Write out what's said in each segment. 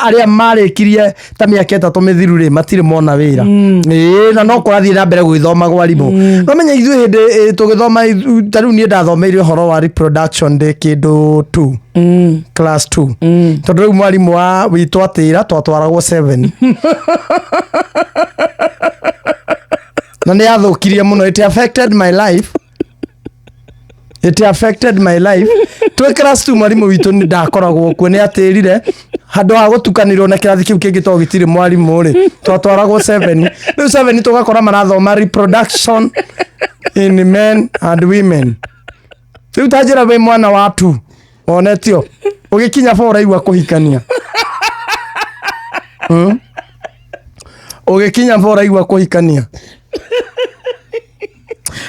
Arĩa marĩkirie ta mĩaka 3 mĩthiru rĩ, matirĩ mona wĩra. Ĩĩ, na no kũrathiĩ na mbere gũgĩthomagwo arimũ. No menya ithuĩ hĩndĩ tũgĩthoma ta rĩu niĩ ndathomeire ũhoro wa reproduction ndĩ kĩndũ 2, class 2, tondũ rĩu mwarimũ wa witũ atĩra twatwaragwo 7 na nĩ yathũkirie mũno. It affected my life, it affected my life. Twĩ class 2 mwarimũ witũ nĩ ndakoragwo kuo, nĩ atĩrire handũ ha gũtukanĩrwo na kĩrathi kĩu kĩngĩ tondũ gĩtirĩ mwarimũ rĩ, twatwaragwo 7. Rĩu 7 tũgakora marathoma reproduction in men and women. Rĩu ta njĩra, wĩ mwana wa tu wonetio ũgĩkinya bo ũraigua kũhikania? Ũgĩkinya bo ũraigua kũhikania?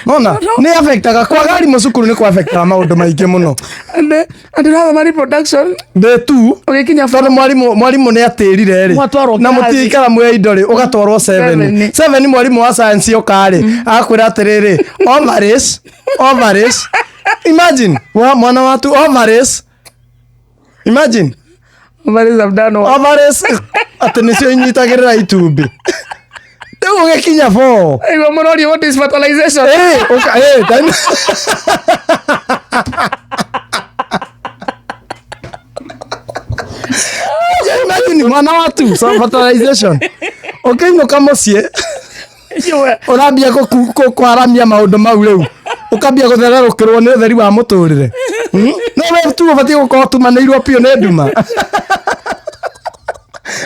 Nona nĩ affectaga, kwaga arimũ cukuru nĩ kwa affectaga maũndũ maingĩ mũno. Andũ rathoma reproduction. Ndĩ tu. Ũgĩkinya. Tondũ mwarimũ nĩ atĩrire rĩ, Mwatwarwo na kĩrathi. mũtiikara mwĩ indo rĩ, ũgatwarwo Seven. 7. Mwarimũ wa science oka rĩ, agakwĩra atĩrĩrĩ, ovaries, ovaries. Imagine wa mwana watu, ovaries, imagine. Ovaries have done what? Ovaries atĩ nĩcio inyitagĩrĩra itumbĩ. Rĩu ũgĩkinya 4. Aigua mũroria, "What is fertilization?" Imagine mwana watu, so fertilization, ũkĩinũka mũciĩ ũrambia kwaramia maũndũ mau, rĩu ũkambia gũthererũkĩrwo nĩ ũtheri wa mũtũrĩre. No we tu ũbatiĩ gũkorwo tumanĩirwo biũ nĩ nduma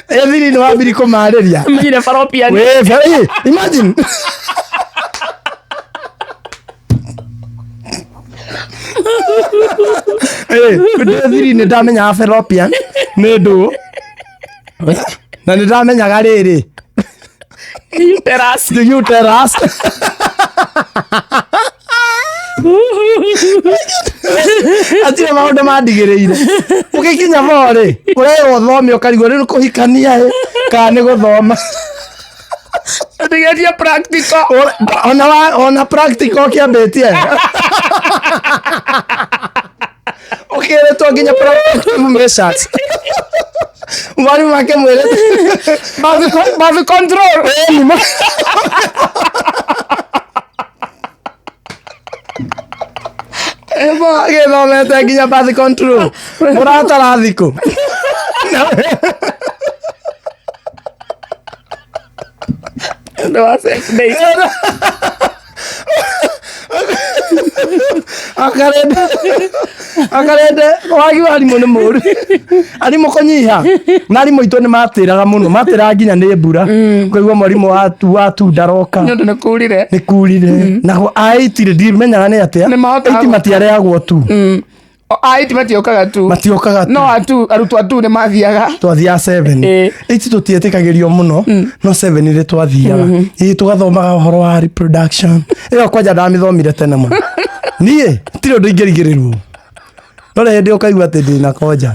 ĩthiri nĩ wambiri kũmarĩria. Menyire fallopian. Wĩ, imagine. Ndĩ thiri nĩ ndamenyaga fallopian nĩ ndũ, na nĩ ndamenyaga rĩrĩ. Uterus. The uterus. Atirĩ maũndũ mandigĩrĩire. Ũgĩkinya bo rĩ, ũrerwo ũthome, ũkarigwo rĩu nĩ kũhikania ĩ kana nĩ gũthoma. Ndigetie practical. Ona practical ũkĩambĩtie ũkĩrĩtwo nginya protective measures, mwarimũ akĩmwĩrĩte. Birth control. Agĩthomete nginya birth control, mũratara thikũ. Ũndũ wa sex day. Akarende akarende wagi wa arimũ nĩ mũru, arimũ kũnyiha, na arimũ aitũ nĩ matĩraga mũno, matĩraga nginya nĩ mbura, ũkaigua mwarimũ watu ndaroka. Nĩ ũndũ nĩ kurire. Nĩ kurire. Naho aitirĩ ndimenyaga nĩ atĩa. Nĩ mahotaga. Aiti matiareagwo tu. Aiti matiokaga tu. Matiokaga tu. No atu arutwo atu nĩ mathiaga. Twathiaga 7. 8 tũtietĩkagĩrio mũno, no 7 rĩ twathiaga, ĩ tũgathomaga ũhoro wa reproduction. Ĩyo kwanja ndamĩthomire tene mũno. Niĩ tirĩ ũndũ ingĩrigĩrĩrwo, no rĩ hĩndĩ ũkaigua atĩ ndĩna konja,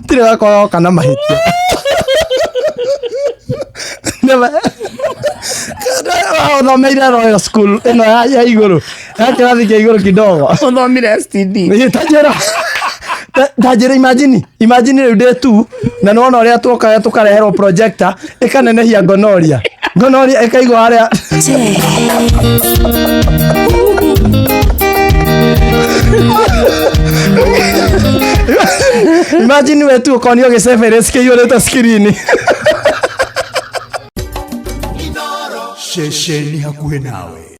tirĩ gakorwo na mahĩtia. Ũthomeire Royal School ĩno ya igũrũ, ya kĩrathi kĩa igũrũ kidogo. Ũthomire STD. Ĩ, ta njĩra, imagine rĩu ndĩ tu na nĩwona ũrĩa tuokaga tũkareherwo projector ĩkanenehia gonorrhea ĩkaigwo harĩa. Imagine we tu ũkonio gĩcebereci kĩiyũrĩte screen. Ceceni hakuhĩ nawe.